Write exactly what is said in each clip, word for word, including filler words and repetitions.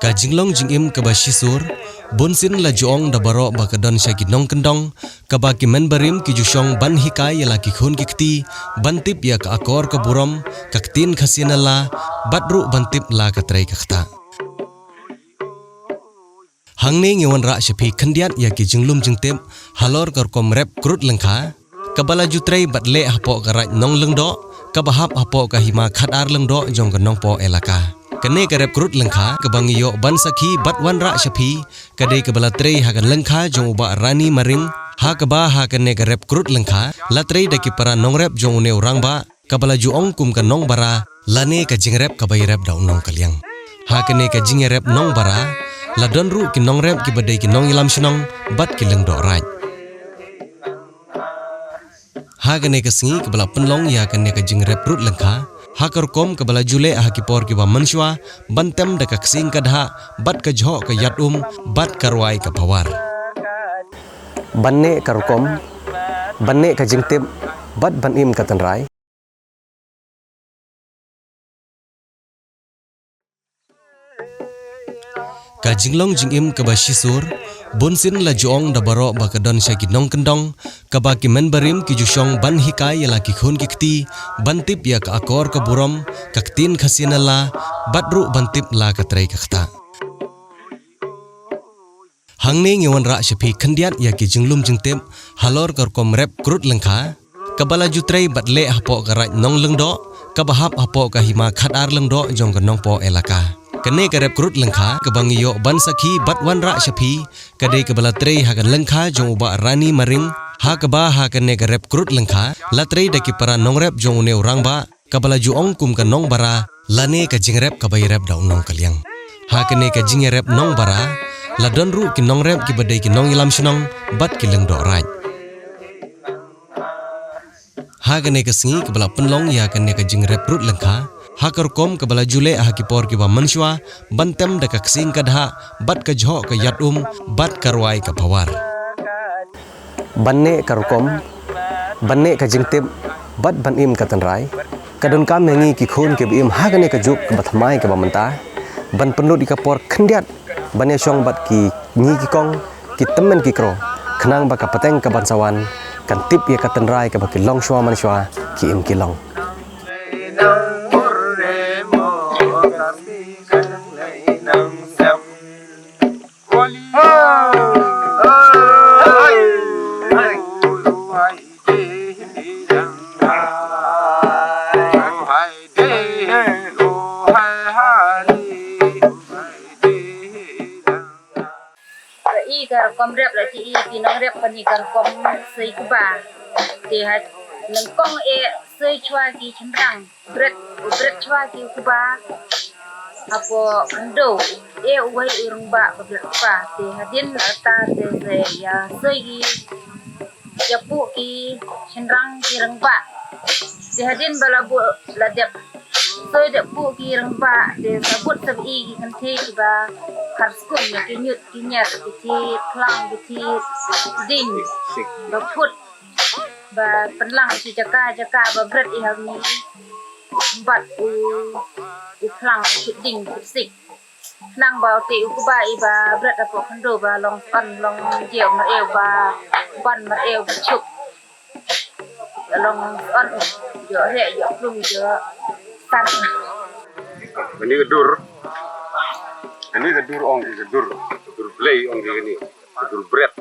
Ka jinglong jingim kaba shisur, bunsien la ju ong da baroh ba ka don sha ki nongkyndong, kaba ki mynbarim ki ju shong ban hikai ïa la ki khun ki kti, ban tip ïa ka akor ka burom, ka ktien khasian la, bad ruh ban tip la ka trei ka ktah. Hangne ngi wanrah sha phi khyndiat ïa ki jinglum jingtip, halor ka rukom rep krut lyngkha, kaba la ju trei bad leh hapoh ka Raid Nonglyngdoh, kaba hap hapoh ka Hima Khatar Lyngdoh jong ka Nongpoh Elaka. Kane ka rep krut lyngkha, kaba ngi ïoh ban sakhi bad wanrah sha phi, ka dei kaba la trei ha ka lyngkha jong u Bah Rani Maring, ha kaba ha kane ka rep krut lyngkha, la trei da ki para nongrep jong une u rangbah, kaba la ju ong kum ka nongbara, lane ka jingrep kaba ïarep da u nongkylliang. Ha kane ka jingïarep nongbara, la don ruh ki nongrep kiba dei ki nongïalam shnong, bad ki lyngdoh raid. Ha kane ka sngi kaba la pynlong ïa kane ka jingrep krut lyngkha, ha ka rukom kaba la ju leh ha ki por kiba mynshuwa, ban tem da ka ksing ka dhah, bad ka jhoh ka ïatum, bad ka rwai ka phawar. Ban neh ka rukom, ban neh ka jingtip, bad ban im ka tynrai. Ka jinglong jingim kaba shisur, bunsien la ju ong da baroh ba ka don sha ki nongkyndong, kaba ki mynbarim ki ju shong ban hikai ïa la ki khun ki kti, ban tip ïa ka akor ka burom, ka ktien khasian la, bad ruh ban tip la ka trei ka ktah. Hangne ngi wanrah sha phi khyndiat ïa ki jinglum jingtip, halor ka rukom rep krut lyngkha, kaba la ju trei bad leh hapoh ka Raid Nonglyngdoh, kaba hap hapoh ka Hima Khatar Lyngdoh jong ka Nongpoh Elaka. Kane ka rep krut lyngkha, kaba ngi ïoh ban sakhi bad wanrah sha phi, ka dei kaba la trei ha ka lyngkha jong u Bah Rani Maring, ha kaba ha kane ka rep krut lyngkha, la trei da ki para nongrep jong une u rangbah, kaba la ju ong kum ka nongbara, lane ka jingrep kaba ïarep da u nongkylliang. Ha kane ka jingïarep nongbara, la don ruh ki nongrep kiba dei ki nongïalam shnong, bad ki lyngdoh raid. Ha kane ka sngi kaba la pynlong ïa kane ka jingrep krut lyngkha, ha ka rukom kaba la ju leh ha ki por kiba mynshuwa, ban tem da ka ksing ka dhah, bad ka jhoh ka ïatum, bad ka rwai ka phawar. Ban neh ka rukom, ban neh ka jingtip, bad ban im ka tynrai. Ka donkam ïa ngi ki khun kiba im ha kane ka juk kaba thymmai kaba mynta, ban pynlut ïa ka por khyndiat, ban ïashong bad ki ngi ki kong, ki tymmen ki kro, khnang ba ka pateng kaban sa wan, kan tip ïa ka tynrai kaba ki long shuwa man shuwa, ki im ki long. Ba i ka rukom rep la ki i ki nongrep kane ka rukom sei kba. Te ha nyngkong eh sei shuwa ki shynrang. Bret, bret shuwa ki u kba. Hapoh khyndew eh uwei u rangbah ba bret kba. Te hadien arta te sei ïa sei ki ïa puh ki shynrang ki rangbah. Te hadien ba la buh la dep. Soi dep puh ki rangbah te sa bud sa ba i ki kynthei kiba khar skun ïa ki ñiut ki ñier ki thied phlang ki thied ding ba phut ba pynlang ki jaka jaka ba bret i ha ni bad u u phlang u thied ding u thied sik. Khnang ba u te u kba i ba bret hapoh khyndew ba long sot long jia u mareh ba ban mareh ba chuk. Long sot ïoh reh ïoh plung ïoh san. Kane ka dur, kane ka dur ong ki ka dur, ka dur Blei ong ki kane, ka dur bret.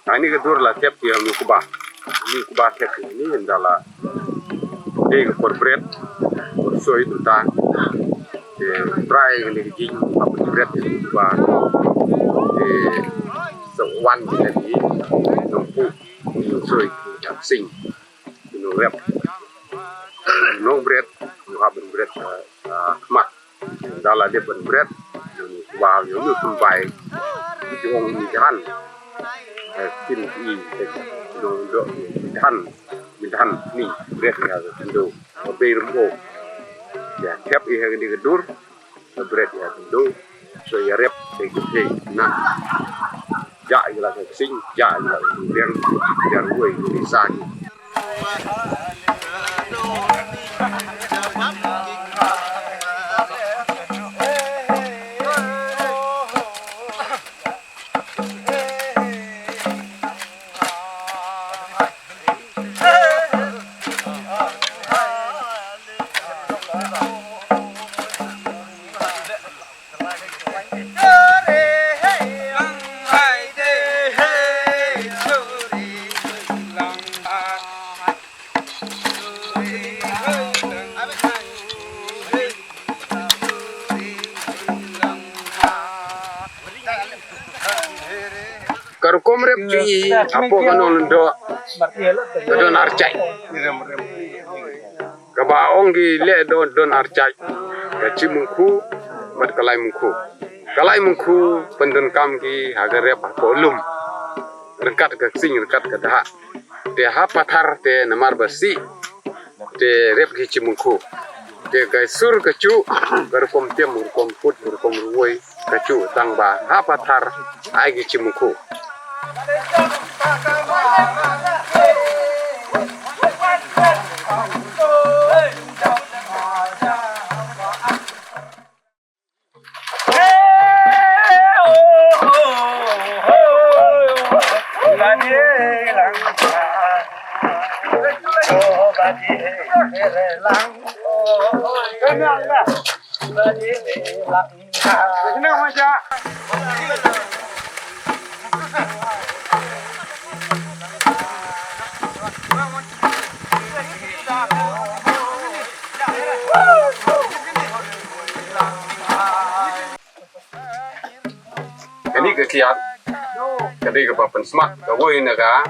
Kane ka dur la thep ïa u kba, u kba thep ïa kane ynda la dei ka por bret, por soi tu ta. Te trai kane ka jing hap bret ïa u kba. Te sa wan ïa kane nong pu nong soi nong sing nong rep nong bret nong hap bret. Khmat da la dep ban bret nong kba nong nong tum bai. Ki ong ni jahan. Kin i nong do ni jahan. Ni jahan ni bret ïa ka ndo ba bei rum o. Ïa thep ïa kane ka dur. Bret ïa ka ndo. So ïa rep te ki te na. Ja ïa la ka sing ja ïa la ka riang riang wei ni sa ni. Ki hapoh ka Nonglyngdoh ka don archai. Kaba ong ki leh don, don archai. Ka Chi Mungkhu bad ka Lai Mungkhu. Ka Lai Mungkhu pyndonkam ki ha ka rep hapoh lum. Ryngkat ka ksing, ryngkat ka dha. Te ha pathar te namar ba sih te rep ki Chi Mungkhu. Te ka sur ka chuh, ka rukom tem, rukom put, rukom ruwoi, ka chuh tang ba ha pathar ai ki Chi Mungkhu. Kane ka kiad ka dei kaba pynsmat kawei na ka,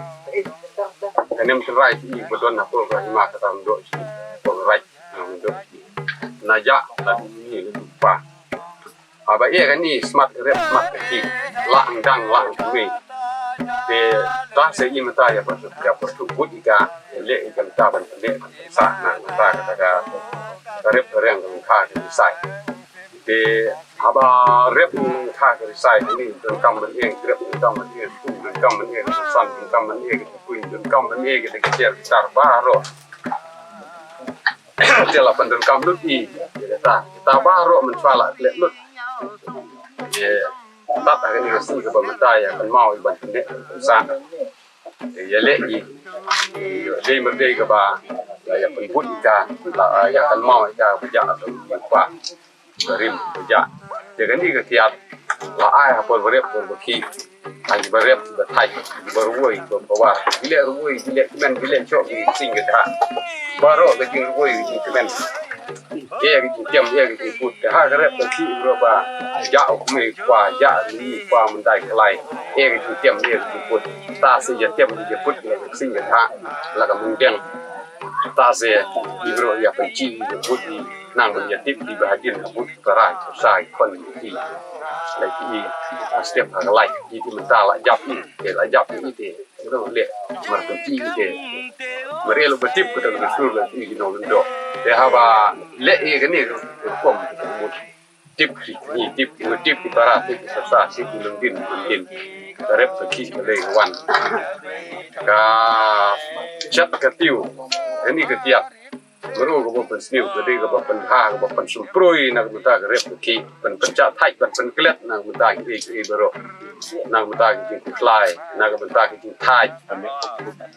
ka nem tynrai ki ba don hapoh ka hima kata, ym doh shi, hapoh ka raij ym doh shi. Na jah la dum ni la dum pa. Haba ïa kane smat ka rep smat ka ki, lah ïa dang lah ïa kmie. Te tang sa i mynta ïa pyrshah, ïa pyrshah bud ïa ka, ïa leh ïa ka mynta ban pynneh ban pynsah na mynta kata ka, ka rep ka reng ka lyngkha ka rysai. Te haba rep lyngkha ka rysai kane, donkam ban ïeng, rep donkam ban ïeng, kum donkam ban ïeng, san donkam ban ïeng, kuin donkam ban ïeng, kita ki tiar ki tar baroh. Te la pyndonkam lut i, ïa kata, kita baroh mynshuwa la klet lut. Ïa, tat ha kane ka sngi kaba mynta ïa kynmaw i ban pynneh pynsah. Ïa leh i, ïa dei merdei kaba la ïa pynbud ïa ka, la ïa kynmaw ïa ka ba jah ka rim ba jah. Ïa kane ka kiad la ai ha por ba rep por ba khih. Ha ki ba rep ki ba thait, ki ba ruwoi ki ba pawar. Ki leh ruwoi, ki leh kmen, ki leh shoh, ki sing ki dha. Baroh ka jingruwoi ka jingkmen. Ïa ka jingtiam, ïa ka jingput. Te ha ka rep ka khih baroh ba jah u kmie kwa, jah u kmie kwa, myndai khlai. Ïa ka jingtiam, ïa ka jingput. Ta sa ïa tiam ïa jingput la ka sing ka dha, la ka mundeng. Ta sa i baroh ïa pynchi ïa jingput i nang ban ïa tip i ba hadien ka put ka rai ka sa i khon i. La ki i a step ha ka lai i ti mynta la jap i, te la jap i te. Ro leh mar pynchi i te. Mar ïa la ba tip ka dang ka sur la i ki Nonglyngdoh. Te haba leh i kane ka rukom ka mut. Tip ki, tip, tip ki para, tip ki sasa, tip ki lungdin, lungdin. Ka rep ka khih ka lei ka wan. Ka chat ka tiew, kani ka tiap. Mru kaba pynsniew, ka dei kaba pynbha, kaba pynsymprui, na ka bynta ka rep ka khih, ban pynjah thait, ban pynklet, na ka bynta ki ei ki ei baroh. Na ka bynta ki jingkhuslai, na ka bynta ki jingthait,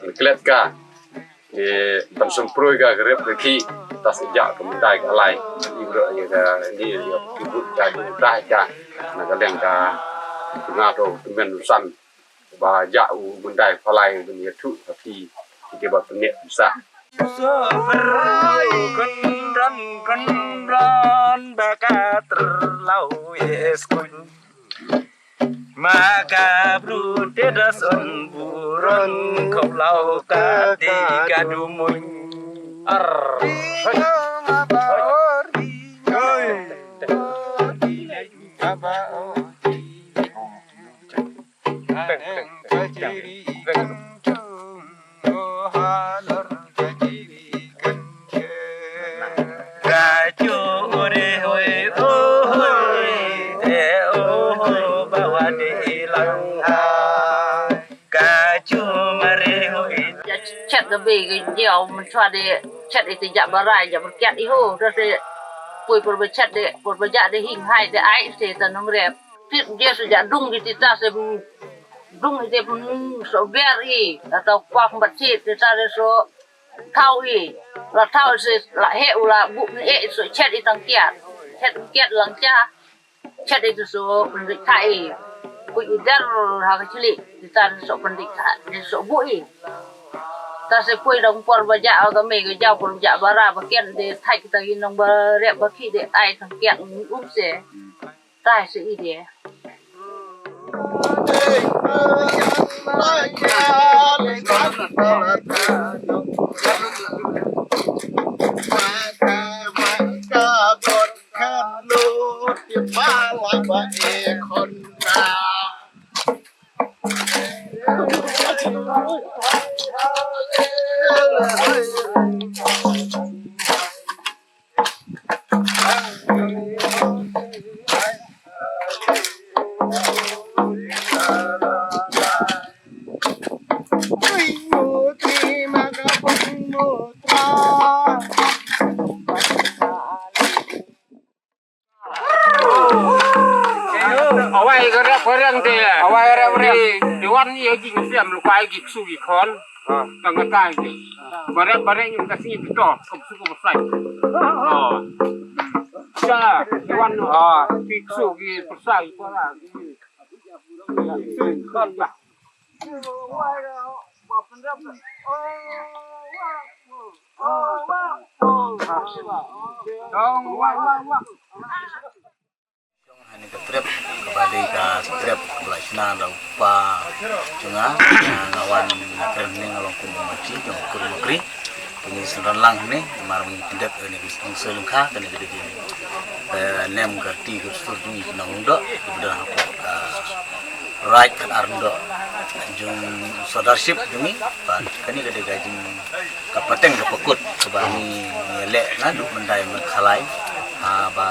pynklet ka. Te ban symprui ka, ka rep ka khih, ta sa jah ka myndai ka lai. I bro ïa ka ni ïa ki but ka jingtah ka. Na ka leng ka, nga to tymmen u san. Ba jah u myndai phalai ban ïathuh ha phi. Ki te ba pynneh pisa. Kynran kynran ba ka tyrlau ïa skun. Ma ka brut te da son buron khawlaw ka te ka dumuin. Ar. Ka ju ure hoi hoi te oh ba wa de lang ha. Ka ju mare hoi. Chet ka bei ka jiaw mynchwa de chet ite ja barai ja berkiat iho da se pui pur ba chet de pur ba ja de hing hai de ai se ta nong rep. Tit je se ja dung di tita se dung ite pun so ber i atau kwak bat tit tita de so. Thau i, la thau se la he u la bu ne e so chet i tang kiat. Chet kiat lang cha. Chet i tu so pyndik tha i. Ku i der ha ka chili, i ta so pyndik tha, i so bu i. Ta se pui dong por ba ja ka me ka ja por ja bara ba kiat de thai kita i nong ba rep ba ki de ai tang kiat um se. Tai se i de. Awai ka rep ka reng te. Awai ka rep ka reng. Di, di wan ïa ki ngi siam lukai ki ksu ki khon. Ah. Tang ka tai ki. Barek barek ngi ka sngi pito. Ka ksu ka psai. Oh. Sa, di wan. Ah. Ki ksu ki psai. Khon ba. Ha kane ka trep, kaba dei ka trep kaba la shna da u kpa jong nga, nga wan na kren ne nga long kum u machi jong u kur Makri. Kine synran lang ne, mar ngi pyndep ne ki song soi lyngkha, kane ka dei ki, eh, nem ka riti ka dustur jong ngi ki nongdok, kaba don hapoh ka Raid Khatar Umdok jong Sirdarship jong ngi, bad kane ka dei ka jing ka pateng ka pakut kaba ngi leh naduh myndai mynkhalai, ha ba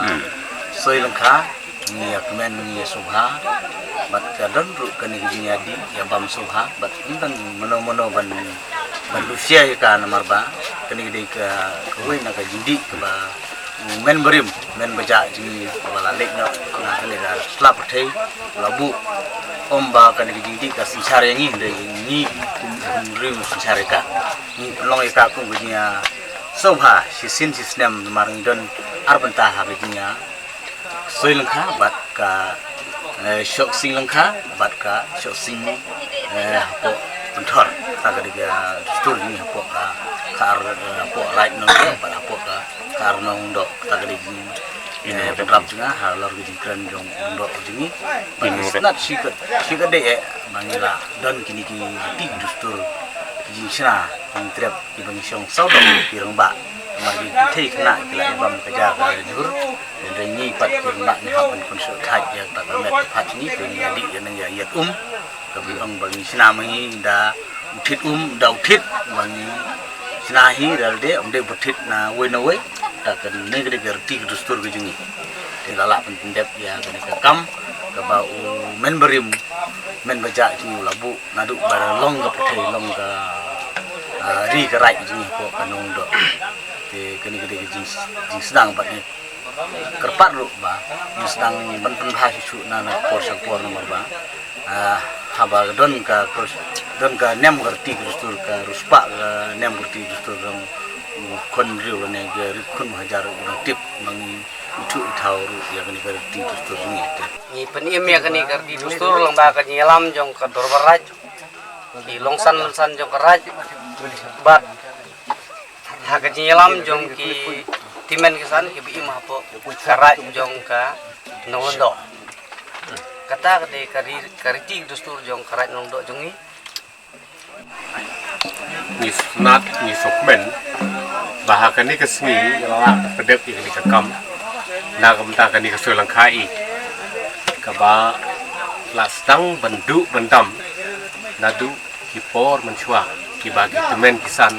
soi lyngkha ngi ïa kmen ngi ïa sngewbha, bad ka don ruh kane ka jingïadih ïa bam sngewbha, bad ym don mano mano ban ban lusia ïa ka namar ba kane ka dei ka kawei na ka jingdih kaba u men barim, men bajah jong ngi, ba la leit noh na kane ka sla pyrthei, la buh. Ym ba kane ka jingdih ka synshar ïa ngi, hynrei ngi kum, kum riew synshar ïa ka. Ngi pynlong ïa ka kum ka jingïasngewbha shisien shisnem namar ngi don ar bynta ha ka jingïasoi lyngkha bad ka, eh, shoh sing lyngkha bad ka shoh sing, eh, hapoh pynthor. Kata ka dei ka dustur jong ngi hapoh ka, ka ar, eh, hapoh Raid Nongdok bad hapoh ka, ka ar Nongdok. Kata ka dei jing, eh, pynrap jong nga halor ka jingkren jong u Nongdok jong ngi. Bad ngi sngewtynnat shi ka, shi ka dei, eh, ba ngi la don kine ki riti ki dustur, ki jingshna, ki jingtrep kiba ngi shong sawdong ki rangbah. Namar ki kynthei khynnah ki la ïa bam ka ja ka jhur. Hynrei ngi pat ki rangbah ngi hap ban pynsngewthuh ïa kata ka met ka phad ngi, te ngi ïa dih ïa nang ïa ïat um. Kaba ong ba ngi shna ma ngi da u thied um, da u thied ba ngi shna hi da lade, ym dei ba thied na wei na wei. Ta kane ka dei ka riti ka dustur ka jong ngi. Te la lah ban pyndep ïa kane ka kam kaba u men barim, men bajah jong ngi u la buh naduh ba long ka pyrthei, long ka, ah, ri ka raid jong ngi hapoh ka Nongdok. Te kane ka dei ka jing, jingsdang bad ngi kyrpad ruh ba ngi sdang ban pynbha shuh shuh na, na por sha por namar ba, ah, haba don ka, don ka niam ka riti ka dustur, ka riewspah ka niam ka riti ka dustur, ka khun riew lane ka ri khun hajar u dang tip ba ngi ithuh ithaw ruh ïa kane ka riti dustur ngi te. Ngi pynim ïa kane ka riti dustur lyngba ka jingïalam jong ka Dorbar Raid, ki longsan longsan jong ka Raid, bad ha ka jingïalam jong ki tymmen ki san kiba im hapoh ka Raid jong ka Nongdok. Kata ka dei ka ri, ka riti dustur jong ka Raid Nongdok jong ngi. Ngi sngewtynnat, ngi sngewkmen ba ha kane ka sngi la lah ban pyndep ïa kane ka kam na ka bynta kane ka soi lyngkha i, kaba la sdang ban duh ban dam naduh ki por mynshuwa, kiba ki tymmen ki san,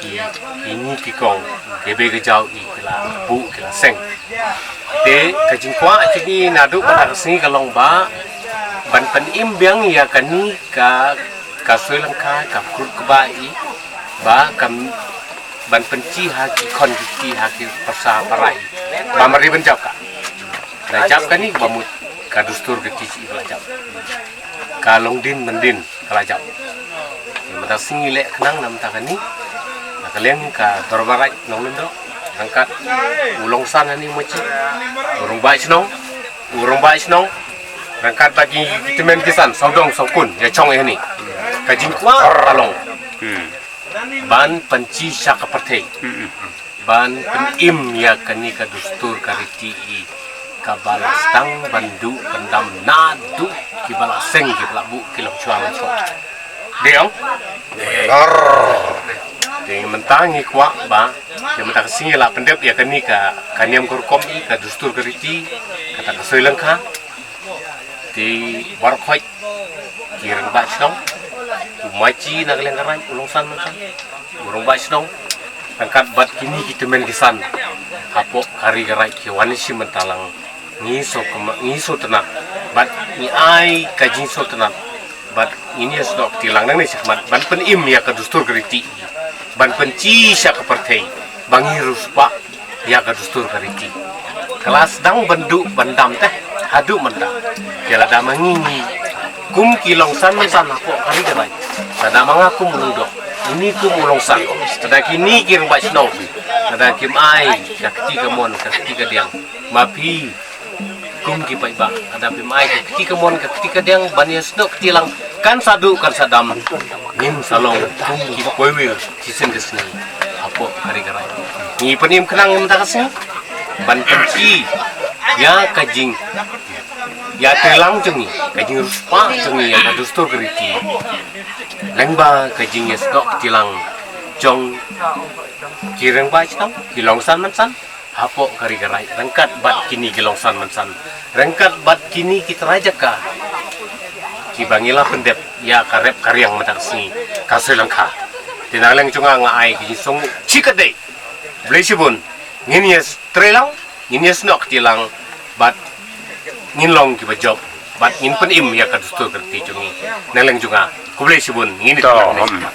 ki, ki ngi ki kong, ki bei ki jaw i ki la buh ki la seng. Te ka jingkwah jong ngi naduh mynta ka sngi ka long ba ban pynim biang ïa kane ka, ka soi lyngkha, ka khrud kba i, ba kan ban pynchi ha ki khon ki kti, ha ki parsa para i, ba mar ban jop ka. La jop kane ba mut ka dustur ka kti i ba la jop. Ka long dien myndien ka la jop. Te mynta sngi leh khnang na mynta kane, na ka liang ka Dorbar Raid Nonglyndok, ryngkat u longsan hani u machi, u rangbah shnong, u rangbah shnong, ryngkat bad ki tymmen ki san, sawdong sawkun ïa shong ïa hani. Ka jingkwah ka long ban pynchi sha ka pyrthei, ban pynim ïa kane ka dustur ka riti i, kaba la sdang ban duh ban dam naduh Ki ba la seng, ki ba la buh, ki long shuwa man shuwa. Dei ong? Dei. Te mynta ngi kwah ba, te mynta ka sngi la pyndep ïa kane ka, ka niam ka rukom, ka dustur ka riti, kata ka soi lyngkha. Te baroh khoit ki rangbah shnong, u machi na ka liang ka raid u long san man san. U rangbah shnong ryngkat bad kine ki tymmen ki san hapoh ka ri ka raid ki wan shim bynta lang. Ngi sngewkmen, ngi sngewtynnat bad ngi ai ka jingsngewtynnat bad ngin ïa snoh kti lang nangne shakhmat ban pynim ïa ka dustur ka riti, ban pynchi sha ka pyrthei ba ngi riewspah ïa ka dustur ka riti. Ka la sdang ban duh ban dam te haduh mynta. Ïa lada ma ngi ngi kum ki long san man san hapoh ka ri ka raid, lada ma nga kum u lyngdoh, ini kum u long san, lada kine ki rangbah shnong, lada kim ai ka kti kamon ka kti kadiang, ma phi kum ki paidbah, lada phim ai ka kti kamon ka kti kadiang ban ïa snoh kti lang, kan sa duh kan sa dam, ngin sa long kum ki poiwir shisien ka sngi hapoh ka ri ka raid. Ngi pynim khnang mynta ka sngi ban pynchi ïa ka jing, ïa ka lang jong ngi, ka jingriewspah jong ngi ïa ka dustur ka riti, lyngba ka jingïasnoh kti lang jong ki rangbah shnong, ki long san man san hapoh ka ri ka raid, ryngkat bad kine ki long san man san, ryngkat bad kine ki trai jaka ki ba ngi la pyndep ïa ka rep ka riang mynta ka sngi, ka soi lyngkha. Te na liang jong nga nga ai ki jingsngew chi katdei. Khublei shibun. Ngin ïa trei lang, ngin ïa snoh kti lang bad ngin long ki ba jop bad ngin pynim ïa ka dustur ka riti jong ngi. Na liang jong nga khublei shibun. Ngin ïa trei lang.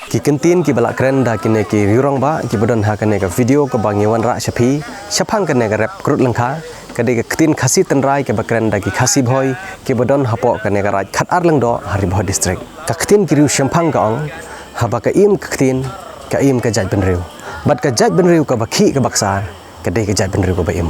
Ki kyntien ki ba la kren da kine ki riew rangbah ki ba don ha kane ka video ka ba ngi wanrah sha phi shaphang kane ka rep krut lyngkha, ka dei ka ktien Khasi tynrai ka ba kren da ki Khasi Bhoi ki ba don hapoh kane ka raid Khatar Lyngdoh ha Ri Bhoi District. Ka ktien ki riew shemphang ka ong, haba ka im ka ktien, ka im ka jaitbynriew. Bad ka jaitbynriew ka ba khih ka ba ksar, ka dei ka jaitbynriew ka ba im.